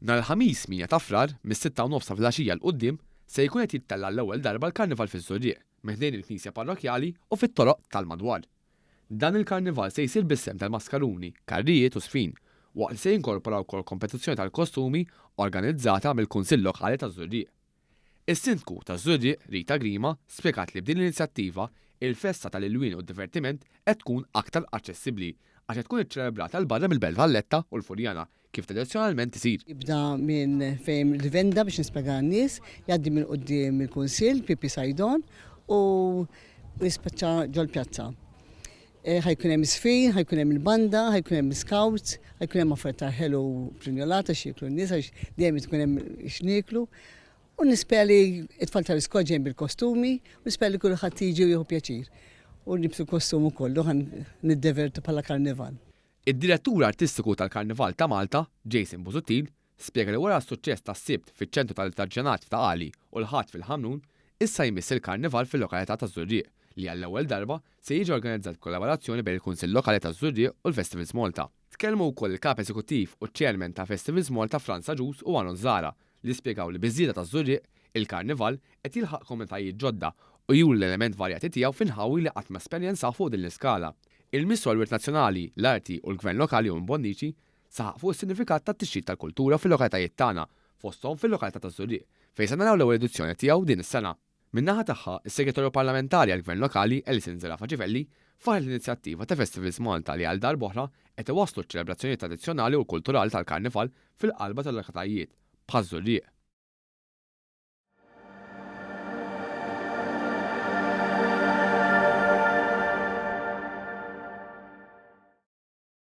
Nhar il-Ħamis 8 ta' Frar, mis-sitta u nofs ta' filgħaxija 'l quddiem, se jkun qed jittella' għall-ewwel darba l-Karnival fiż-Żurrieq, minn ħdejn il-Knisja Parrokkjali u fit-toroq tal-madwar. Dan il-Karnival se jsir bis-sehem tal-maskaruni, karrijiet u żfin, waqt li se jinkorpora wkoll kompetizzjoni tal-kostumi organizzata mill-Kunsill Lokali taż-Żurrieq. Is-Sindku taż-Żurrieq, Rita Grima, spjegat li b'din l-inizjattiva, il-festa tal-ilwien u d-divertiment qed tkun aktar aċċessibbli għax qed tkun iċċelebrata 'l barra mill-Belt Valletta u l Furjana kif tradizzjonalment isir. Jibda minn fejn il-venda biex nispjega għan-nies, jgħaddi minn quddiem il-Kunsill, PP Saydon, u jispiċċa ġol-pjazza. Ħa jkun hemm żfin, ħa jkun hemm il-banda, ħa jkun hemm scouts, ħa jkun hemm affarijiet ta' ħelu prinjolata x'jieklu n-nies għax dejjem tkun hemm x'nieklu. U nispera li t-tfal tal-iskola ġejjin bil-kostumi, u nispera li kulħadd jiġi u jieħu pjaċir. U nilbsu kostum ukoll u ħa niddevertu bħala karnival. Id-direttur artistiku tal-Karnival ta' Malta, Jason Busuttil, spjega li wara s-suċċess tas-Sibt fiċ-ċentru tal-Artiġjanat f'Ta' Qali u l-Ħadd fil-Ħamrun, issa jmiss il-Karnival fil-lokalità taż-Żurrieq li għall-ewwel darba se jiġi organizzat b'kollaborazzjoni bejn il-Kunsill Lokali taż-Żurrieq u l-Festivals Malta. Tkellmu wkoll il-Kap Eżekuttiv u ċ-Chairman ta' Festivals Malta Frans Agius u Anon Zahra li spjegaw li biż-żieda taż-Żurrieq, il-Karnival qed jilħaq komunitajiet ġodda u juri l-element varjati tiegħu f'inħawi li qatt ma esperjenzaw fuq din l-iskala. Il-Ministru għall-Wirt Nazzjonali, l-Arti u l-Gvern Lokali Owen Bonnici saħaq fuq is-sinifikat tat-tixrid tal-kultura fil-lokalitajiet tagħna, fosthom fil-lokalità taż-Żurrieq, fejn se naraw l-ewwel edizzjoni tiegħu din is-sena. Min-naħa tagħha, is-Segretarju Parlamentari għall-Gvern Lokali, Alison Zerafa Civelli, faħret l-inizjattiva ta' Festivals Malta li għal darb'oħra qed iwasslu ċ-ċelebrazzjonijiet tradizzjonali u kulturali tal-Karnival fil-qalba tal-lokalitajiet, bħaż-Żurrieq.